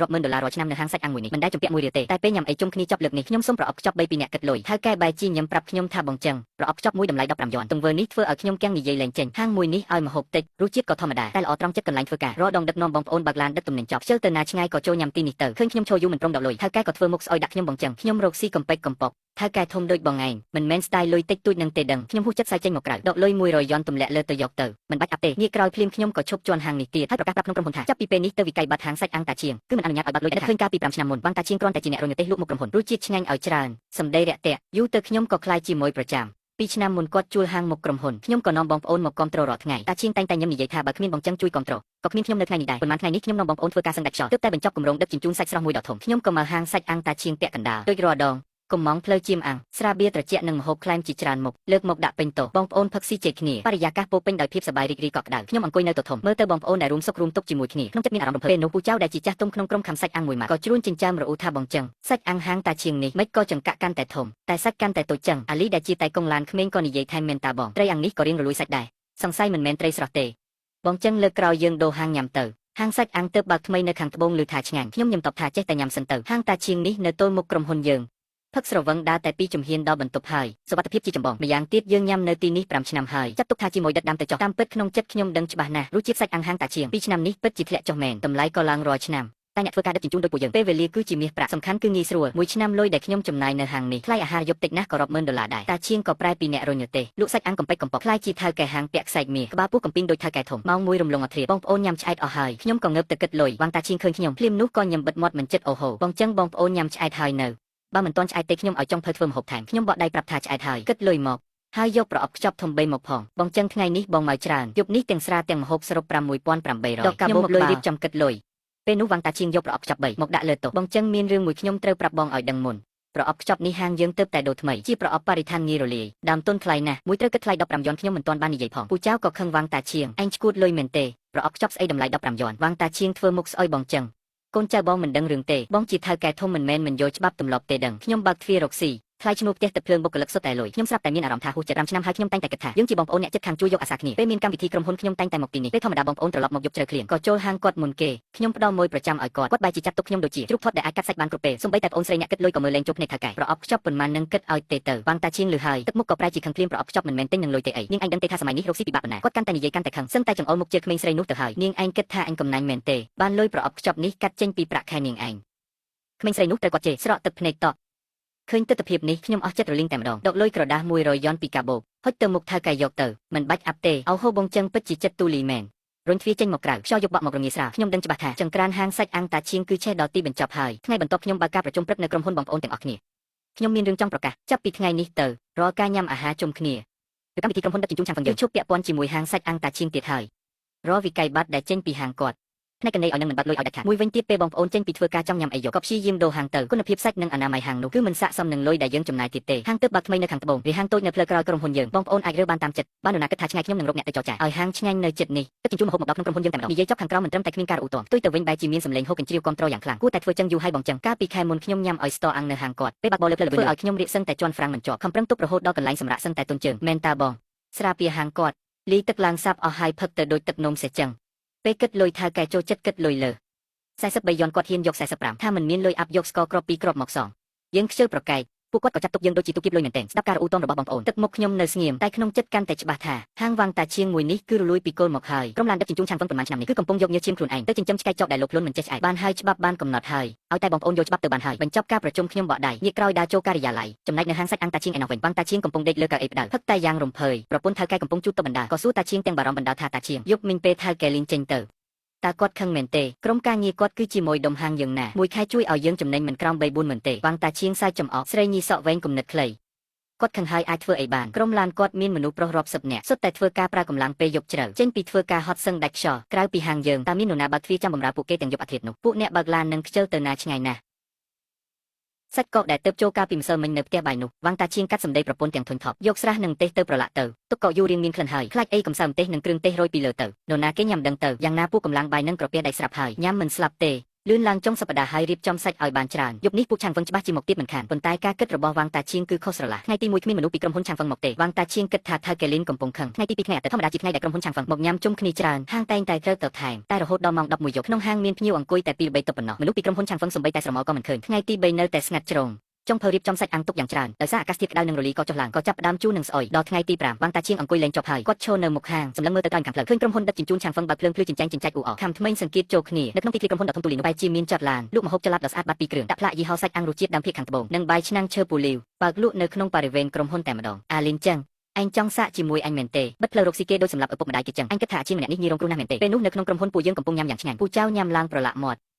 រាប់ម៉ឺនដុល្លាររាល់ឆ្នាំនៅហាងសាច់អាំងមួយនេះមិនដែលជំពាក់មួយរៀលទេតែពេលញ៉ាំអីជុំគ្នាចប់លើកនេះខ្ញុំសុំប្រអប់ខ្ចប់3ពីអ្នកគិតលុយថៅកែបែរជាញឹមប្រាប់ខ្ញុំថាបងចឹងប្រអប់ខ្ចប់មួយតម្លៃ15យន់ទង្វើនេះធ្វើឲ្យខ្ញុំគាំងនិយាយលែងចេញហាងមួយនេះឲ្យម្ហូបតិចរសជាតិក៏ធម្មតាតែល្អត្រង់ចិត្តកន្លែងធ្វើការរាល់ដងដឹកនាំបងប្អូនបើកឡានដឹកទំនិញចប់ខ្ជិលទៅណាឆ្ងាយក៏ចូលញ៉ាំទីនេះទៅឃើញខ្ញុំឈរយូរមិនព្រមដកលុយថៅកែក៏ធ្វើមុខស្អុយដាក់ខ្ញុំបងចឹងខ្ញុំរកស៊ីកំពេចកំប៉ុកថៅកែធំដូចបងឯងមិនមែនស្ទាយលុយតិចតួចនឹងទេដឹងខ្ញុំហួសចិត្តសើចចេញមកក្រៅដកលុយ100យន់ទម្លាក់លើទៅយកទៅមិនបាច់អាប់ទេងាកក្រោយភ្លាមខ្ញុំក៏ឈប់ជន់ហាងនេះទៀតហើយប្រកាសប្រាប់ក្នុងក្រុមហ៊ុនថាចាប់ពីពេលនេះទៅវិក័យប័ត្រហាងសាច់អាំងតាជាងគឺមិនអនុញ្ញាតឲ្យបាត់លុយដែលឃើញកាលពី5ឆ្នាំមុនវ៉ាងតាជាងគ្រាន់តែជាអ្នករញទេសលក់មុខក្រុមហ៊ុនរសជាតិឆ្ងាញ់ឲ្យច្រើនសម្ដីរាក់ទាក់យូរទៅខ្ញុំក៏ក្លាយជាមួយប្រចាំពីឆ្នាំមុនគាត់ជួលហាងមុខក្រុមហ៊ុនខ្ញុំក៏នាំបងប្អូនមកគាំទ្ររាល់ថ្ងៃតាជាងតែងតែញឹមនិយាយថាបើគ្មានបងចឹងជួយគាំទ្រក៏គ្មានខ្ញុំនៅថ្ងៃនេះដែរប៉ុន្មានថ្ងៃនេះខ្ញុំនាំបងប្អូនធ្វើការសឹងដាច់ខ្យល់ទើបតែបញ្ចប់គម្រោងដឹកជញ្ជូនសាច់ស្រស់មួយដ៏ធំខ្ញុំក៏មកហាងសាច់អាំងតាជាងពាក់កណ្ដាលដូចរាល់ដងកំងផ្លូវជាមអាំងស្រាបៀរត្រជាក់និងម្ហូបក្លែមជាច្រើនមុខលើកមកដាក់ពេញតោះបងប្អូនផឹកស៊ីជែកគ្នាបរិយាកាសពោពេញដោយភាពសប្បាយរីករាយកក់ក្ដៅខ្ញុំអង្គុយនៅតូធំមើលទៅបងប្អូនដែលរួមសុខរួមទុក្ខជាមួយគ្នាក្នុងចិត្តមានអារម្មណ៍រំភើបពេលនោះពូចៅដែលជាចាស់ទុំក្នុងក្រុមខំសាច់អាំងមួយម៉ាត់ក៏ជ្រួនចិញ្ចើមរអ៊ូថាបងចឹងសាច់អាំងហាងតាជាងនេះមិនក៏ចង្កាក់កាន់តែធំតែសាច់កាន់តែតូចចឹងអាលីដែលជាតៃកុងឡានក្មេងក៏និយាយថែមមែនតាបងត្រីអាំងនេះក៏រៀងរលួយសាច់ដែរសង្ស័យមិនមែនត្រីស្រស់ទេបងចឹងលើកក្រោយយើងដូរហាងញ៉ាំទៅហាងសាច់អាំងទៅបើកថ្មីនៅខាងត្បូងឮថាឆ្ងាញ់ខ្ញុំញឹមតបថាចេះតែញ៉ាំសិនទៅហាងតាជាងនេះនៅទល់មុខក្រុមហ៊ុនយើងផឹកស្រវឹងដើរតែពីជំហានដល់បន្ទប់ហើយសុវត្ថិភាពជាចម្បងម្យ៉ាងទៀតយើងញ៉ាំនៅទីនេះ5ឆ្នាំហើយចាត់ទុកថាជាមួយដិតដាំទៅចុះតាមពិតក្នុងចិត្តខ្ញុំដឹងច្បាស់ណាស់រសជាតិសាច់អាំងហាងតាជាង2ឆ្នាំនេះពិតជាធ្លាក់ចុះមែនតម្លៃក៏ឡើងរាល់ឆ្នាំតែអ្នកធ្វើការដឹកជញ្ជូនដូចពួកយើងពេលវេលាគឺជាមាសប្រាក់សំខាន់គឺងាយស្រួលមួយឆ្នាំលុយដែលខ្ញុំចំណាយនៅហាងនេះថ្លៃអាហារយប់តិចណាស់ក៏រាប់ម៉ឺនដុល្លារដែរតាជាងក៏ប្រែពីអ្នករុញទេសលក់សាច់អាំងកំពេចកំប៉ុកខ្លាយជាថៅកែហាងពាក់ខ្សែមាសក្បាលពោះកំពីងដូចថៅកែធំម៉ោង1រំលងអធ្រាត្របងប្អូនញ៉ាំឆ្អែតអស់ហើយខ្ញុំក៏ងើបទៅគិតលុយវ៉ាងតាជាងឃើញខ្ញុំភ្លាមនោះក៏ញឹមបិទមាត់មិនចិត្តអូហូបងចឹងបងប្អូនញ៉ាំឆ្អែតហើយនៅបើមិនទាន់ឆ្អែតទេខ្ញុំឲ្យចុងភៅធ្វើម្ហូបថែមខ្ញុំបកដៃប្រាប់ថាឆ្អែតហើយគិតលុយមកហើយយកប្រអប់ខ្ចប់ធំ3មកផងបងចឹងថ្ងៃនេះបងមកច្រើនយប់នេះទាំងស្រាទាំងម្ហូបសរុប6800ដកកាបូបលុយរៀបចំគិតលុយពេលនោះវ៉ាងតាជាងយកប្រអប់ខ្ចប់3មកដាក់លើតុបងចឹងមានរឿងមួយខ្ញុំត្រូវប្រាប់បងឲ្យដឹងមុនប្រអប់ខ្ចប់នេះហាងយើងទើបតែដូរថ្មីជាប្រអប់បរិស្ថានងាយរលាយដើមទុនថ្លៃណាស់មួយត្រូវគិតថ្លៃ15យន់ខ្ញុំមិនទាន់បាននិយាយផងពូចៅក៏ខឹងវ៉ាងតាជាងឯងឈួតលុយមែនទេប្រអប់ខ្ចប់ស្អីតម្លៃ15យន់វ៉ាងតាជាងធ្វើមុខស្អុយបងចឹងកូនចៅបងមិនដឹងរឿងទេបងជាថៅកែធំមិនមែនមិនយល់ច្បាប់ទម្លាប់ទេដឹងខ្ញុំបើកទ្វាររកស៊ីថ្លៃឈ្នួលផ្ទះទឹកភ្លើងបុគ្គលិកសុទ្ធតែលុយខ្ញុំស្រាប់តែមានអារម្មណ៍ថាហួសចិត្ត5ឆ្នាំហើយខ្ញុំតែងតែគិតថាយើងជាបងប្អូនអ្នកចិត្តខាងជួយយកអាសាគ្នាពេលមានកម្មវិធីក្រុមហ៊ុនខ្ញុំតែងតែមកទីនេះពេលធម្មតាបងប្អូនត្រឡប់មកយប់ជ្រៅឃ្លៀងក៏ចូលហាងគាត់មុនគេខ្ញុំផ្ដល់មួយប្រចាំឲ្យគាត់គាត់បែរជាចាត់ទុកខ្ញុំដូចជាជ្រូកធាត់ដែលអាចកាត់សាច់បានគ្រប់ពេលសូម្បីតែប្អូនស្រីអ្នកគិតលុយក៏មើលលែងចូលភ្នែកថៅកែប្រអប់ខ្ចប់ប៉ុន្មាននឹងគិតឲ្យទេទៅវ៉ាងតាជាងលឺហើយទឹកមុខក៏ប្រែជាខឹងភ្លាមប្រអប់ខ្ចប់មិនមែនទិញនឹងលុយទេអីនាងឯងដឹងទេថាសម័យនេះរកស៊ីពិបាកប៉ុណ្ណាគាត់កាន់តែនិយាយកាន់តែខឹងសឹងតែចង្អុលមុខជាក្មេងស្រីនោះទៅហើយនាងឯងគិតថាអញកំណាញ់មែនទេបានលុយប្រអប់ខ្ចប់នេះកាត់ចេញពីប្រាក់ខែនាងឯងក្មេងស្រីនោះត្រូវគាត់ជេរស្រក់ទឹកភ្នែកតក់ឃើញទិដ្ឋភាពនេះខ្ញុំអស់ចិត្តរលីងតែម្ដងដកលុយក្រដាស100យន់ពីកាបូបហុចទៅមុខថៅកែយកទៅមិនបាច់អាប់ទេអោហូបងចឹងពិតជាចិត្តទូលីមែនរុញទ្វារចេញមកក្រៅខ្យល់យកបក់មករងាស្រាខ្ញុំដឹងច្បាស់ថាចង្ក្រានហាងសាច់អាំងតាឈៀងគឺឆេះដល់ទីបញ្ចប់ហើយថ្ងៃបន្ទាប់ខ្ញុំបើកការប្រជុំព្រឹកនៅក្រុមហ៊ុនបងប្អូនទាំងអស់គ្នាខ្ញុំមានរឿងចង់ប្រកាសចាប់ពីថ្ងៃនេះទៅរាល់ការញ៉ាំអាហារជុំគ្នាឬកម្មវិធីក្រុមហ៊ុនដឹកជញ្ជូនឆាំងហ្វឹងយើងគឺឈប់ពាក់ព័ន្ធជាមួយហាងសាច់អាំងតាឈៀងទៀតហើយរាល់វិក័យប័ត្រដែលចេញពីហាងគាត់ផ្នែកកណីឲ្យនឹងមិនបាត់លុយឲ្យដាច់ខាតមួយវិញទៀតពេលបងប្អូនចេញពីធ្វើការចង់ញ៉ាំអីយកក៏ព្យាយាមដូរហាងទៅគុណភាពសាច់និងអនាម័យហាងនោះគឺមិនស័ក្តិសមនឹងលុយដែលយើងចំណាយទៀតទេហាងទើបបើកថ្មីនៅខាងត្បូងឬហាងតូចនៅផ្លូវក្រោយក្រុមហ៊ុនយើងបងប្អូនអាចរើបានតាមចិត្តបាននរណាគិតថាឆ្ងាយខ្ញុំនឹងរកអ្នកទៅចរចាឲ្យហាងឆ្ងាញ់នៅចិត្តនេះទឹកជញ្ជូនម្ហូបមកដល់ក្នុងក្រុមហ៊ុនយើងតែម្ដងនិយាយចប់ខាងក្រៅមិនត្រឹមតែគ្មានការរអ៊ូទាំផ្ទុយទៅវិញបែរជាមានសម្លេងហូកញ្ជ្រៀវគាំទ្រយ៉ាងខ្លាំងគួរតែធ្វើចឹងយូរហើយបងចឹងកាលពីខែមុនខ្ញុំញ៉ាំឲ្យស្តអាំងនៅហាងគាត់ពេលបាក់បោលើផ្លូវធ្វើឲ្យខ្ញុំរៀកសឹងតែជន់ហ្វ្រាំងមិនជាប់ខំប្រឹងទប់រហូតដល់កន្លែងសម្រាកសឹងតែទន់ជើងមែនតាបងស្រាពីហាងគាត់លីទឹកឡើងសាប់អស់ហើយផឹកទៅដូចទឹកនំសេះចឹងពេលគិតលុយថៅកែចូលចិត្តគិតលុយលើ43យន់គាត់ហ៊ានយក45ថាមិនមានលុយអាប់យកស្ករគ្រាប់2គ្រាប់មកសងយើងខ្ជិលប្រកែកពួកគាត់ក៏ចាត់ទុកយើងដូចជាទូគៀបលុយមែនទែនស្ដាប់ការរអ៊ូទាំរបស់បងប្អូនទឹកមុខខ្ញុំនៅស្ងៀមតែក្នុងចិត្តកាន់តែច្បាស់ថាហាងវ៉ាងតាឈៀងមួយនេះគឺរលួយពីគល់មកហើយក្រុមឡានដឹកជញ្ជូនឆាំងហ្វឹងប៉ុន្មានឆ្នាំនេះគឺកំពុងយកញើសឈាមខ្លួនឯងទៅចិញ្ចឹមឆ្កែចោកដែលលោកខ្លួនមិនចេះឆ្អែតបានហើយច្បាប់បានកំណត់ហើយឲ្យតែបងប្អូនយកច្បាប់ទៅបានហើយបញ្ចប់ការប្រជុំខ្ញុំបកដៃងាកក្រោយដើរចូលការិយាល័យចំណែកនៅហាងសាច់អាំងតាឈៀងឯណោះវិញវ៉ាងតាឈៀងកំពុងដេកលើកៅអីផ្ដៅផឹកតែយ៉ាងរំភើយប្រពន្ធថៅកែកំពុងជូតតុបណ្ដាក៏សួរតាឈៀងទាំងបារម្ភបណ្ដាថាតាឈៀងយប់មិញពេលថៅកែលីងចេញទៅតើគាត់ខឹងមែនទេក្រុមការងារគាត់គឺជាមួយដុំហាងយើងណាមួយខែជួយឲ្យយើងចំណេញមិនក្រោម3 4ម៉ឺនទេវ៉ាងតាឈៀងសាយចំអកស្រីញីសក់វែងគំនិតខ្លីគាត់ខឹងហើយអាចធ្វើអីបានក្រុមឡានគាត់មានមនុស្សប្រុសរាប់សិបនាក់សុទ្ធតែធ្វើការប្រើកម្លាំងពេលយប់ជ្រៅចេញពីធ្វើការហត់សឹងដាច់ខ្យល់ក្រៅពីហាងយើងតើមាននរណាបើកទ្វារចាំបម្រើពួកគេទាំងយប់អាទិត្យនោះពួកអ្នកបើកឡាននឹងខ្ជិលទៅណាឆ្ងាយណាស់សាច់កកដែលទៅចូលកាលពីម្សិលមិញនៅផ្ទះបាយនោះវ៉ាងតាឈៀងកាត់សម្ដីប្រពន្ធទាំងធុញថប់យកស្រះនិងទេសទៅប្រឡាក់ទៅទុកកកយូររៀងមានក្លិនហើយខ្លាចអីកំសើម្ទេសនិងគ្រឿងទេសរយពីលើទៅនរណាគេញ៉ាំដឹងទៅយ៉ាងណាពួកកម្លាំងបាយនឹងក្រពះដាច់ស្រាប់ហើយញ៉ាំមិនស្លាប់ទេ លឿនឡើងចុងសប្តាហ៍ហើយរៀបចំសាច់ឲ្យបានច្រើនយប់នេះពួកឆាងហ្វឹងច្បាស់ជាមកទៀតមិនខានប៉ុន្តែការគិតរបស់វ៉ាងតាឈៀងគឺខុសស្រឡះថ្ងៃទី1គ្មានមនុស្សពីក្រុមហ៊ុនឆាងហ្វឹងមកទេវ៉ាងតាឈៀងគិតថាថៅកេលីនកំពុងខឹងថ្ងៃទី2ថ្ងៃអាទិត្យធម្មតាជាថ្ងៃដែលក្រុមហ៊ុនឆាងហ្វឹងមកញ៉ាំជុំគ្នាច្រើនហាងតែងតែត្រូវទៅថែមតែរហូតដល់ម៉ោង11យប់ក្នុងហាងមានភ្ញៀវអង្គុយតែ2 3តុប៉ុណ្ណោះមនុស្សពីក្រុមហ៊ុនឆាងហ្វឹងសំបីតែស្រមោលក៏មិនឃើញថ្ងៃទី3នៅតែស្ងាត់ជ្រងចុងភៅរៀបចំសាច់អាំងទុកយ៉ាងច្រើនដោយសារអាកាសធាតុក្តៅនិងរលីក៏ចុះឡើងក៏ចាប់ផ្ដើមជូរនិងស្អុយដល់ថ្ងៃទី5វ៉ាងតាឈៀងអង្គុយលេងចប់ហើយគាត់ឈរនៅមុខហាងសម្លឹងមើលទៅក្រោយខាងផ្លូវឃើញក្រុមហ៊ុនដឹកជញ្ជូនឆាងហ្វឹងបើកភ្លើងភ្លឺចិញ្ចែងចិញ្ចែកអ៊ូអរខាំថ្មីសង្កេតចូលគ្នានៅក្នុងទីធ្លាក្រុមហ៊ុនដ៏ធំទូលាយនោះបែរជាមានចតឡានលក់ម្ហូបចល័តដ៏ស្អាតបាតពីរគ្រឿងដាក់ផ្លាកយីហោសាច់អាំងរសជាតិដើមភាគខាងត្បូងនិងបាយឆ្នាំងឈើពូលីវបើកលក់នៅក្នុងបរិវេណក្រុមហ៊ុនតែម្ដងអាលីនចឹងអញចង់សាកជាមួយអញមែនទេបិទផ្លូវរកស៊ីគេដូចសម្រាប់ឪពុកម្ដាយគេចឹងអញគិតថាអាជាងម្នាក់នេះងាយរងគ្រោះណាស់មែនទេពេលនោះនៅក្នុងក្រុមហ៊ុនពួកយើងកំពុងញ៉ាំយ៉ាងឆ្ងាញ់ពូចៅញ៉ាំឡើងប្រឡាក់មាត់។